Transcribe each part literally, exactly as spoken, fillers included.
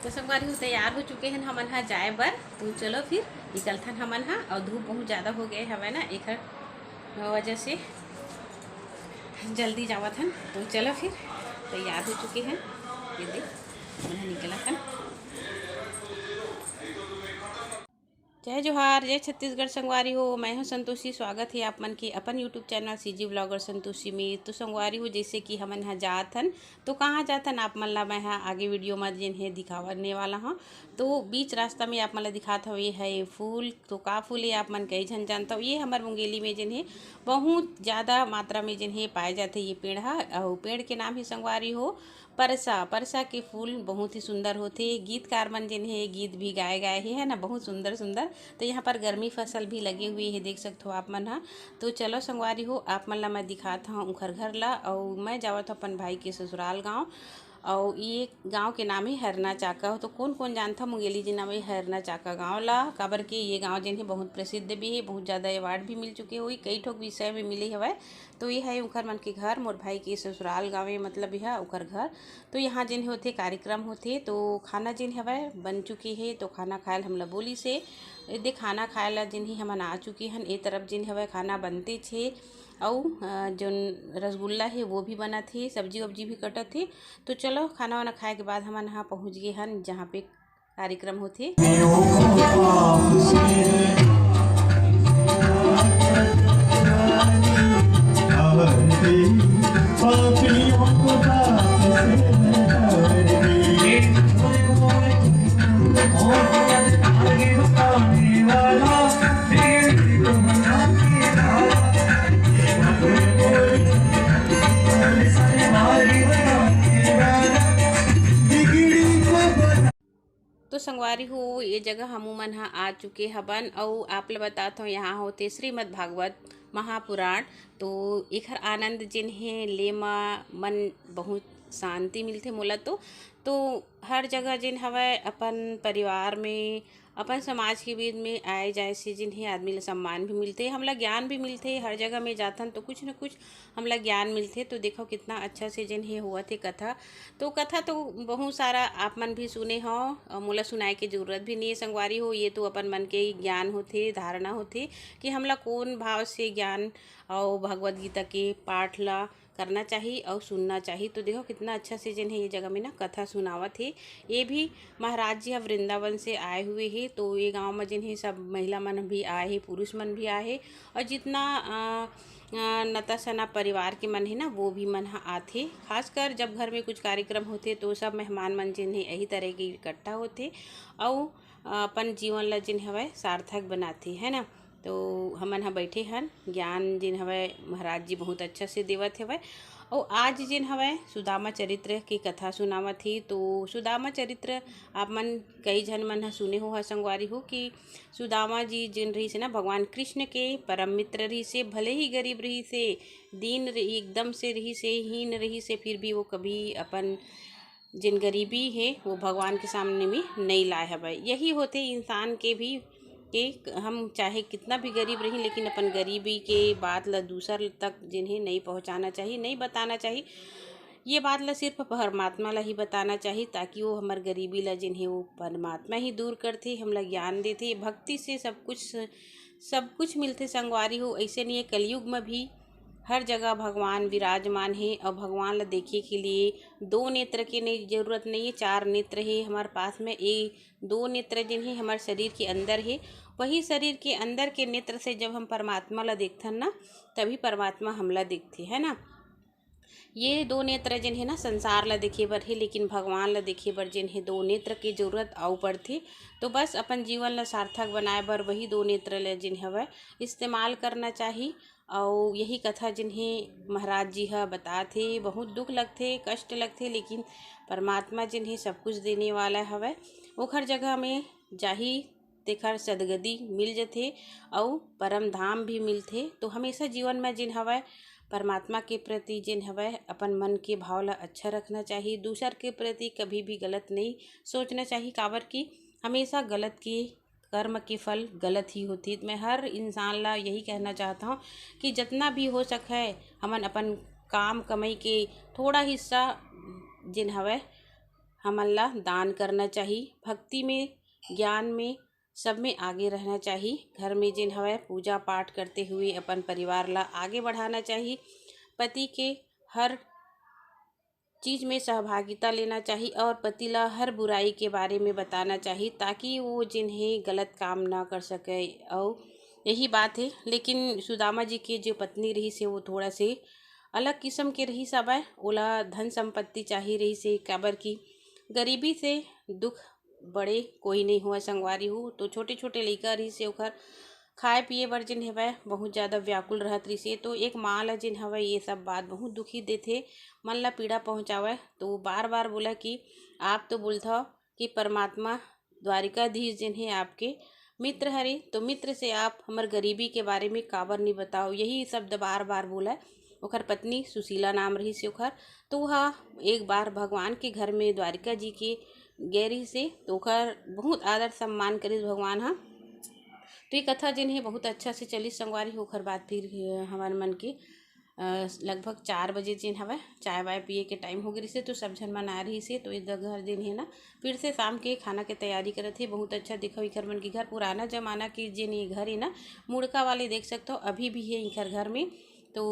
तो संगवारी हो, तैयार हो चुके हैं हमन ह जाए बर। तो चलो फिर निकलथन हमन ह। और धूप बहुत ज़्यादा हो गए हवय ना, एकर वजह से जल्दी जावत हन। तो चलो फिर तैयार हो चुके हैं, ये देख हमन ह निकलत हन। जय जोहार, जय छत्तीसगढ़ संगवारी हो। मैं हूं संतोषी, स्वागत है आप मन के अपन YouTube channel CG blogger Santoshi में। तो संगवारी हो, जैसे कि हमन ह जात हन, तो कहाँ जात हन आप मन ला मैं ह आगे वीडियो में जेन है दिखावने वाला हूँ। तो बीच रास्ता में आप मन ला दिखात हव, ये है फूल। तो का फूल है आप मन कई झन जानता हो, ये हमर मुंगेली में जेन है बहुत ज़्यादा मात्रा में जेन है पाए जाते ये पेड़ हा। और पेड़ के नाम ही संगवारी हो परसा। परसा के फूल बहुत ही सुंदर होथे। गीतकार मन जेन हे गीत भी गाए गाए हे, है ना, बहुत सुंदर सुंदर। तो यहाँ पर गर्मी फसल भी लगे हुए हे, देख सकत हो आप मन ह। तो चलो संगवारी हो, आप मन ला मैं दिखात हूँ उखर घर ला। और मैं जावत हूँ अपन भाई के ससुराल गाँव। और ये गांव के नाम है हरना चाका। तो कौन कौन जानता मुंगेली जिला में हरना चाका गांव ला, काबर के ये गांव जेन है बहुत प्रसिद्ध भी है, बहुत ज़्यादा अवार्ड भी मिल चुके हुई, कई ठोक विषय में मिले हवय। तो ये है उखर मन के घर, मोर भाई के ससुराल गाँव है, मतलब यह उखर घर। तो यहाँ जेन होथे कार्यक्रम होथे, तो खाना जेन हवय बन चुके हे, तो खाना खायल हमला बोली से दे, खाना खाए ला जेन ही हमन आ चुके हन। ए तरफ जेन हवय खाना बनते छे, अउ अ, जोन रसगुल्ला हे वो भी बनत हे, सब्जी वब्जी भी कटत हे। तो चलो खाना वाना खाए के बाद हमन ह पहुँच गए हन जहाँ पे कार्यक्रम होथे। तो संगवारी हो, ये जगह हमू मन ह आ चुके हबन, अउ आप ल बतात हव, यहाँ होथे श्रीमद् भागवत महापुराण। तो एखर आनंद जेन हे ले म मन बहुत शांति मिलथे मोला। तो तो हर जगह जेन हवय अपन परिवार में, अपन समाज के बीच में आए जाए से जेन हे आदमी ल सम्मान भी मिलथे, हमला ज्ञान भी मिलथे। हर जगह में जाथन तो कुछ न कुछ हमला ज्ञान मिलथे। तो देखो कितना अच्छा से जेन हे होवत हे कथा। तो कथा तो बहुत सारा आप मन भी सुने हो, अ, मोला सुनाए के जरूरत भी नहीं है संगवारी हो। ये तो अपन मन के ज्ञान होथे, धारणा होथे कि हमला कौन भाव से ज्ञान अउ भगवत गीता के पाठ ला करना चाही अउ सुनना चाही। तो देखो कितना अच्छा से जेन हे ये जगह में ना कथा सुनावत हे। ये भी महाराज जी ह वृंदावन से आए हुए हे, तो ये गांव में जेन हे सब महिला मन भी आए हे, पुरुष मन भी आए हे, और जितना अ, अ, नता सना परिवार के मन हे ना, वो भी मन ह आथे। खासकर जब घर में कुछ कार्यक्रम होथे तो सब मेहमान मन जेन हे यही तरह के इकट्ठा होथे अउ अपन जीवन ला जेन हवय सार्थक बनाथे, है ना। तो हमन ह बैठे हन, ज्ञान जेन हवय महाराज जी बहुत अच्छा से देवत हवय। अउ आज जेन हवय सुदामा चरित्र के कथा सुनावत हे। तो सुदामा चरित्र आप मन कई झन मन ह सुने हो ह संगवारी हो कि सुदामा जी जेन रहिस हे ना, भगवान कृष्ण के परम मित्र रहिस हे। भले ही गरीब रहिस हे, दीन रहि-, एकदम से रहिस हे, हीन रहिस हे, फिर भी वो कभी अपन जेन गरीबी हे वो भगवान के सामने में नई लाए हवय। यही होथे इंसान के भी कि हम चाहे कितना भी गरीब रही, लेकिन अपन गरीबी के बात ला दूसर तक जेन हे नई पहुँचाना चाही, नई बताना चाही। ये बात ला सिर्फ परमात्मा ला ही बताना चाही, ताकि वो हमर गरीबी ला जेन हे वो परमात्मा ही दूर करथे, हमला ज्ञान देथे। भक्ति से सब कुछ, सब कुछ मिलथे संगवारी हो। ऐसे नहीं है, कलयुग में भी हर जगह भगवान विराजमान हे और भगवान ला देखे के लिए दो नेत्र के नहीं जरूरत नहीं है, चार नेत्र हे हमारे पास में। ये दो नेत्र जिन हे हमारे शरीर के अंदर हे, वही शरीर के अंदर के नेत्र से जब हम परमात्मा ला देखथन ना, तभी परमात्मा हमला देखथे, है ना। ये दो नेत्र जिन हे ना, संसार ला देखे बर हे, लेकिन भगवान ला देखे बर जिन हे दो नेत्र के जरूरत आऊ पड़थे। तो बस अपन जीवन ला सार्थक बनाए बर वही दो नेत्र ला जिन हवय इस्तेमाल करना चाही। अउ यही कथा जिन हे महाराज जी ह बतात हे, बहुत दुख लगथे, कष्ट लगथे, लेकिन परमात्मा जिन हे सब कुछ देने वाला हवय। ओखर जगह में जाही तेखर सदगति मिल जथे अउ परम धाम भी मिलथे। तो हमेशा जीवन में जिन हवय परमात्मा के प्रति जिन हवय अपन मन के भाव ला अच्छा रखना चाही, दूसर के प्रति कभी भी गलत नहीं सोचना चाही, काबर कि हमेशा गलत के कर्म के फल गलत ही होथे। तो मैं हर इंसान ला यही कहना चाहता हूँ कि जितना भी हो सके हमन अपन काम कमाई के थोड़ा हिस्सा जिन हवय हमन ला दान करना चाही, भक्ति में, ज्ञान में, सब में आगे रहना चाही। घर में जेन हवय पूजा पाठ करते हुए अपन परिवार ला आगे बढ़ाना चाही। पति के हर चीज में सहभागिता लेना चाही और पति ला हर बुराई के बारे में बताना चाही, ताकि वो जेन हे गलत काम ना कर सके। अउ यही बात हे, लेकिन सुदामा जी के जो पत्नी रहिस हे वो थोड़ा से अलग किस्म के रहिस हवय। ओला धन संपत्ति चाही रहिस हे, काबर कि गरीबी से दुख बड़े कोई नहीं हुआ संगवारी हो। तो छोटे छोटे लइका रहिस हे, ओकर खाए पिए बर जेन हवय बहुत ज़्यादा व्याकुल रहत रहिस हे। तो एक माँ ला जेन हवय ये सब बात बहुत दुखी देथे, मन ला पीड़ा पहुँचावय। तो वो बार बार बोला कि आप तो बोलथव कि परमात्मा द्वारिकाधीश जेन हे आपके मित्र हरे, तो मित्र से आप हमर गरीबी के बारे में काबर नहीं बताओ, यही शब्द बार बार बोला। ओकर पत्नी सुशीला नाम रहिस हे ओकर। तो वह एक बार भगवान के घर में द्वारिका जी के गे रहिस हे, तो ओकर बहुत आदर सम्मान करिस भगवान ह। तो ये कथा जेन हे बहुत अच्छा से चलिस संगवारी हो। ओकर बाद फिर हमर मन के अ, लगभग चार बजे जेन हवय, चाय वाय पिए के टाइम हो गे रहिस हे, तो सब झन मन आए रहिस हे। तो इधर घर जेन हे ना, फिर से शाम के खाना के तैयारी करत हे। बहुत अच्छा, देखो, इखर मन के घर पुराना जमाना के जेन ये घर हे ना, मुड़का वाले, देख सकथो, अभी भी हे इखर घर में। तो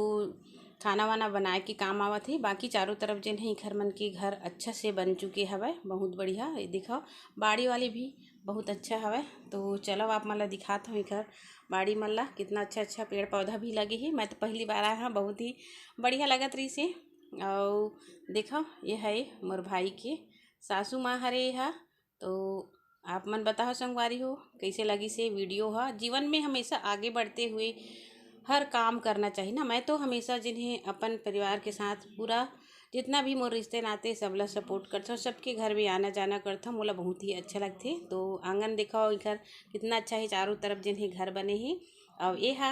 खाना वाना बनाए के काम आवत हे। बाकी चारों तरफ जेन हे, इखर मन के घर अच्छा से बन चुके हवय, बहुत बढ़िया। ये देखो, बाड़ी वाले भी बहुत अच्छा हवय। तो चलो, आप मन ला दिखात हूँ इखर बाड़ी मन ला, कितना अच्छा अच्छा पेड़ पौधा भी लगे हे। मैं तो पहली बार आए हूँ, बहुत ही बढ़िया लगत रहिस हे। अउ देखो, ये है मोर भाई के सासू माँ हरे हा। तो आप मन बताओ संगवारी हो, कैसे लगिस हे वीडियो हा। जीवन में हमेशा आगे बढ़ते हुए हर काम करना चाहिए ना। मैं तो हमेशा जेन हे अपन परिवार के साथ पूरा जितना भी मोर रिश्ते नाते सबला सपोर्ट करथों, सबके घर भी आना जाना करथों, मोला बहुत ही अच्छा लगथे। तो आंगन देखो इखर कितना अच्छा हे, चारों तरफ जेन हे घर बने हे। अउ ये हा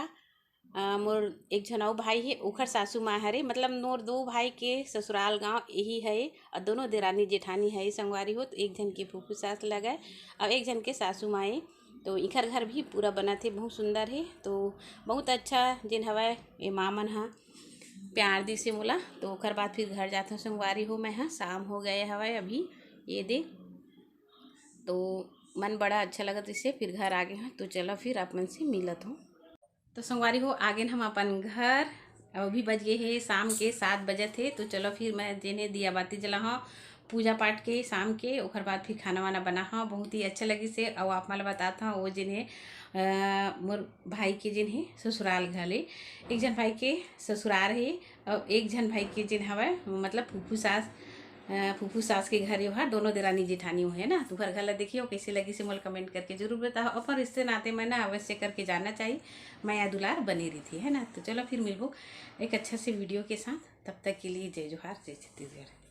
अ, मोर एक झन अउ भाई हे, ओखर सासू माँ हरे, मतलब मोर दो भाई के ससुराल गांव यही हे। अउ दोनों देरानी जेठानी हे संगवारी हो। तो एक झन के फूफू सास लगय अउ एक झन के सासू माँ हे। तो इखर घर भी पूरा बनत हे, बहुत सुंदर हे। तो बहुत अच्छा जेन हवय ये माँ मन ह प्यार दिस हे मोला। तो ओखर बाद फिर घर जाथों संगवारी हो मैं ह। शाम हो गए हवय अभी, ये दे। तो मन बड़ा अच्छा लगत रहिस हे, फिर घर आ गे हूँ। तो चलो फिर आप मन से मिलत हूँ। तो संगवारी हो, आ गेन हम अपन घर। अभी बज गे हे शाम के सात बजत हे। तो चलो फिर मैं जेन हे दिया बाती जलाहूँ पूजा पाठ के शाम के, ओखर बाद फिर खाना वाना बनाहूँ। बहुत ही अच्छा लगिस हे। अउ आप मन ल बतात हूँ, वो जेन हे अ, मोर भाई के जेन हे ससुराल घर हे, एक झन भाई के ससुरार हे अउ एक झन भाई के जेन हवय, मतलब फूफू सास, अ, फूफू सास के घर यो हा, दोनों देरानी जेठानी हो हे ना। तो ओखर घर ला देखियो, कैसे लगिस हे मोला कमेंट करके जरूर बताओ। अपन रिश्ते नाते में ना अवश्य करके जानना चाहिए, मया दुलार बने रहिथे, है ना। तो चलो फिर मिलबो एक अच्छा से वीडियो के साथ। तब तक के लिए जय जोहार, जय छत्तीसगढ़।